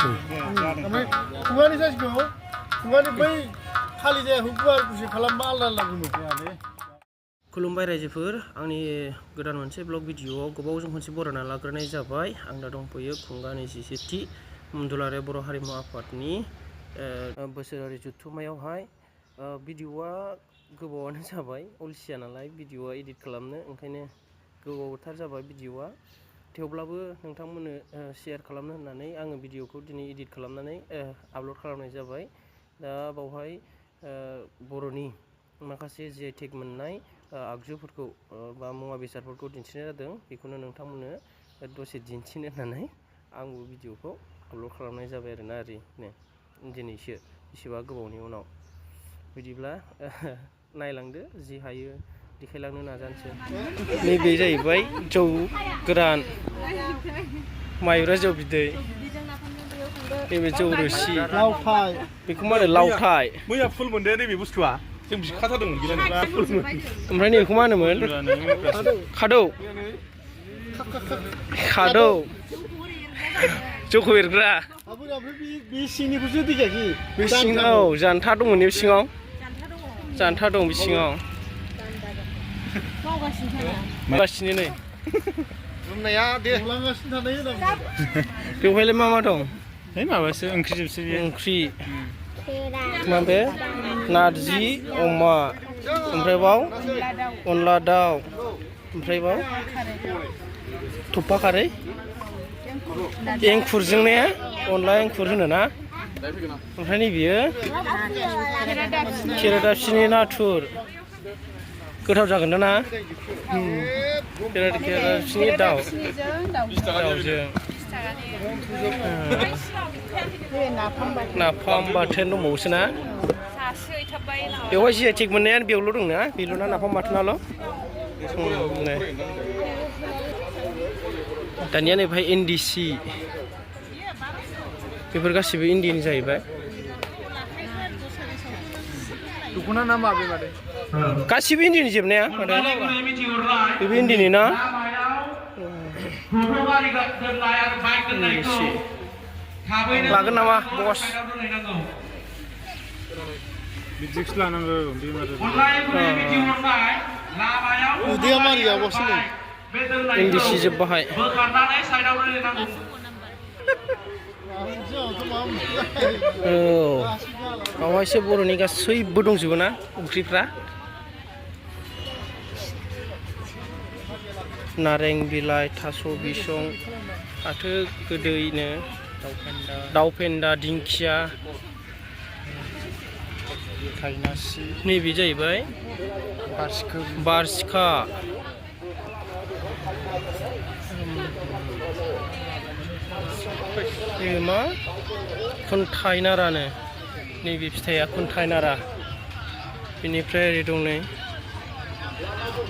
ओमफ्राय खुगानि साइजखौ खुगानि बै खालि जाया गुवार खालामबा आलदा आलदा गोमो। खुलुमबाय रायजोफोर, आंनि गोदान मोनसे ब्लग भिडिअआव गोबावजों खनसे बरायना लाग्रोनाय जाबाय। आं दा दंफैयो खुंगानि जिसेथि दुलाराय बर' हारिमु आफादनि बोसोरारि जथुम्मायावहाय। भिडिअआ गोबावानो जाबाय, अलसिया नालाय भिडिअआ एडिट खालामनो, ओंखायनो गोबावथार जाबाय भिडिअआ। थेवब्लाबो नोंथांमोननो शेयार खालामनो होननानै आङो भिडिअखौ दिनै एडिट खालामनानै आपल'ड खालामनाय जाबाय। दा बावहाय बर'नि माखासे जि.आइ.टेग मोननाय आगजुफोरखौ बा मुवा बेसादफोरखौ दिन्थिनाय जादों। बेखौनो नोंथांमोननो दसे दिन्थिनो होननानै आंबो भिडिअखौ आपल'ड खालामनाय जाबाय आरोना ओरैनो दिनैसो बेसेबा गोबावनि उनाव। बिदिब्ला नायलांदो, जि हायो देखायलांनो नाजानोसै। नैबे जाहैबाय जौ गोरान, माइब्रा जौ बिदै, नैबे जौ रोसि, लावथाय, बेखौ मा होनो लावथाय। मैया फुल मोनदो नैबे बुस्थुआ, जों बिखाथारदोंमोन गिलानि फुल मोन। ओमफ्राय नैबेखौ मा होनोमोन? खादौ, खादौ, जौखौ एरग्रा। बे सिंनिखौसो देखायाखै। बे सिङाव जानथा दंमोन, बे सिङाव जानथा दं, बे सिङाव मावगासिनो नै रुमनाया देलांगासिनो थानाय होनांगौ। बेवहायलाय मा मा दं? है माबासो ओंख्रि जोबसो बेयो। ओंख्रि मा बे? नारजि अमा, ओमफ्राय बाव अनला दाउ, ओमफ्राय बाव थुफा खारै, एंखुरजों ने, अनला एंखुर होनो ना। ओमफ्राय नैबेयो खेरादाफिनि नाथुर, गोथाव जागोन ना? खेरादाफिनि दाउजों नाफाम बाथोन दंबावोसो ना। बेवहाय जि.आइ.टेग मोननायानो बेयावल' दंना, बेल' ना नाफाम बाथोनाल'। दानिया नै बेहाय इन्दि सि, बेफोर गासिबो इन्दिनि जाहैबाय। दख'ना ना माबे मादै? गासिबो इन्दिनि जोबनाया मादै, बेबो इन्दिनि ना। लागोन नामा बस? बिदिसो लानांगौ उदैया मारि जाबावसो नै। इन्दि सि जोब बाहाय। औ, बावहायसो बर'नि गासैबो दंजोबो ना ओंख्रिफ्रा। नारें बिलाइ, थास' बिसं, फाथो गोदैनो, दाउ फेन्दा, दिंखिया, नैबे जाहैबाय बारसिखा, नैबे मा खुन्थाइ नारानो, नैबे फिथाइया खुन्थाइ नारा। बेनिफ्राय ओरै दं नै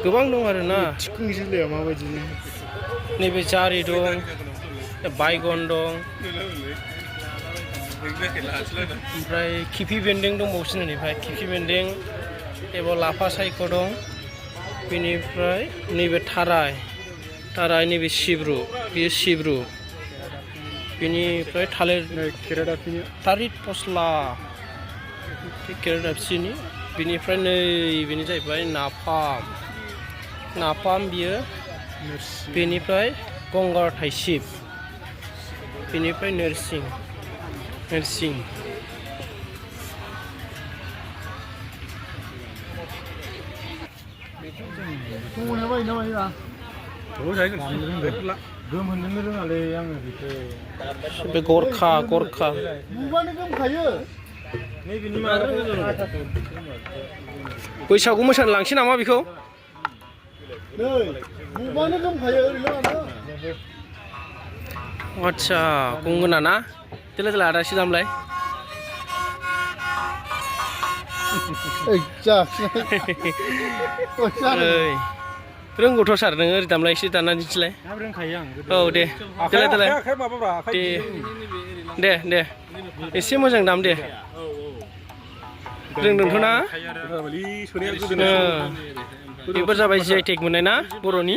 गोबां दं आरोना। सिफुं जिल्लाया माबायदि? नैबे जारि दं, बायगन दं, ओमफ्राय खिफि बेन्दों दंबावोसो नैबेहाय, खिफि बेन्दों एबा लाफा सायख' दं। बेनिफ्राय नैबे थाराय, नैबे सिब्रु, बेयो सिब्रु। बेनिफ्राय थालिर फस्ला, खेरादाफिनि। बेनिफ्राय नै बेनो जाहैबाय नाफाम बियो। बेनिफ्राय गंगार थाइसिब, बेनिफ्राय नोरसिं। गोमहोननोनो रोङालै आङो बेखौ। बे गरखा नुबानो गोमखायो। बैसागु मोसानो लांसै नामा बेखौ? नै नुबानो गोमखायो, ओरैनो लाना। आदसा, गंगोना ना? देलाय आदासि दामलाय। रोंगौथ' सार, नोङो ओरै दामलाय, एसे दाननानै दिन्थिलाय। रोंखायो आं। औ दे, देलाय दे एसे मोजां दाम दे। रोंदोंथ' ना? बेबो जाबाय जि.आइ.टेग मोननाय ना बर'नि।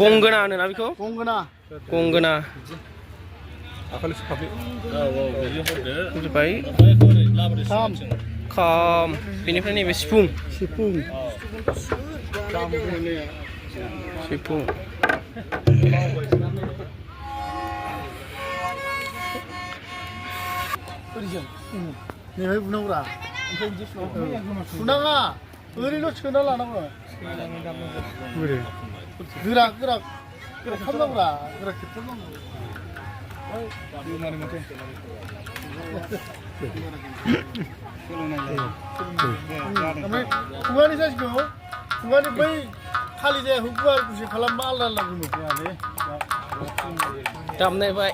गंगोना होनोना बेखौ? गंगोना। आखालि सुखाबि होजोब्बाय खाम खाम बेनिफ्राय नैबे सिफुं सिफुं सिफुं नैहाय बुनांगौरा बुनाङा ओरैनो सोना लानांगौ गोरा गोरा गोरा खालामनांगौरा गोरा खेबथारनांगौ ओमफ्राय खुगानि साइसखौ खुगानि बै खालि जाया गुवार गुसेब खालामबा आलदा आलदा बुङो दामनायबाय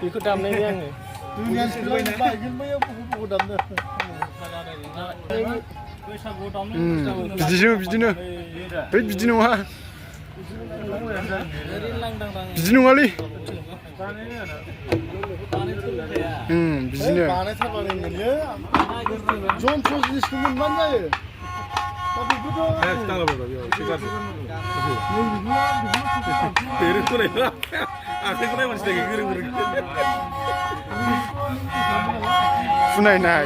बेखौ दामनायबाय आङो बायगोन बैयाव बखौ दामनो बिदिनो बै बिदि नङा बिदि नङालै बिदिनो बानायथारबानो मोनो जन्थ्र जिनिसखौ मोनबानो जायो दा बेखौथ' फुनायनाय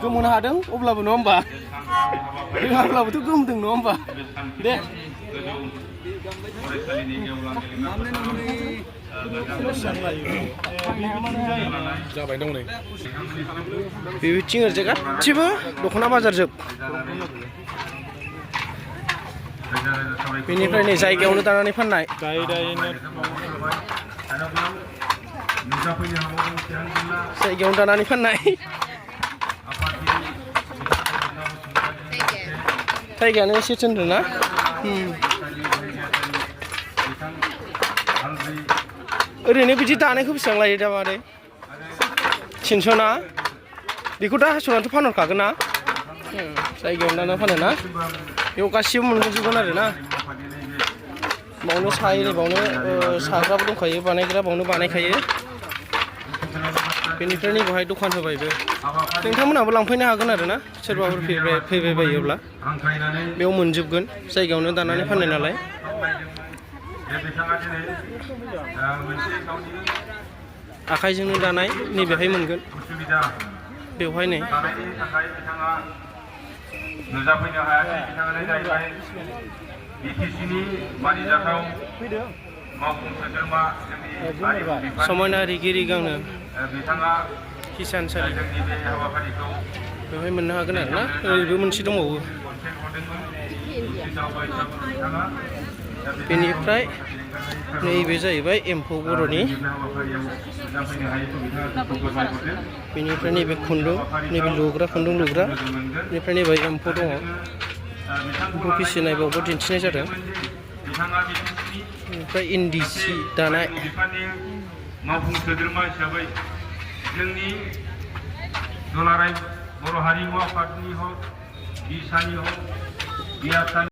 गोमोनो हादों अब्लाबो नङा होमबा रोङाब्लाबोथ' गोमदों नङा होमबा दे जाबाय दं नै बेबिथिं ओरैजाय गासिबो दख'ना बाजार जोब बेनिफ्राय नै जायगायावनो दानानै फाननाय जायगायावनो दानानै फाननाय जायगायानो एसे थोनदों ना ओरैनो बिदि दानायखौ बेसेबां लायो दा मादै 300 ना बेखौ दा हास'नानैथ' फानहरखागोन ना जायगायावनो दाना फानो ना बेयाव गासिबो मोनजोबगोन आरो ना बावनो सायो बावनो साग्राबो दंखायो बानायग्रा बावनो बानायखायो बेनिफ्राय नैबेहाय दखान होबायबो नोंथांमोनहाबो लांफैनो हागोन आरो ना सोरबाफोर फैबाय बायोब्ला बेयाव मोनजोबगोन जायगायावनो दानानै फाननाय नालाय आखाइजोंनो दानाय नैबेहाय मोनगोन बेवहाय नै नुजाफैनो हायाखै बिथाङानो जाहैबाय बिटिसिनि मानिजाथाव मावफुं सोद्रोमा जोंनि समायना रिगिरि गांनो बिथाङा हिसानसालि जोंनि बे हाबाफारिखौ बेवहाय मोननो हागोन आरो ना ओरैबो मोनसे दंबावो बेनिफ्राय नैबे जाहैबाय एम्फौ बर'नि बेनिफ्राय नैबे खुन्दुं नैबे लुग्रा खुन्दुं लुग्रा बेनिफ्राय नैबे एम्फौ दङ एम्फौ फिसिनाय बावबो दिन्थिनाय जादों बेनिफ्राय इन्दि सि दानाय मावफुं सोद्रोमा हिसाबै जोंनि दुलाराय बर' हारिमु आफादनि हक बिसानि हक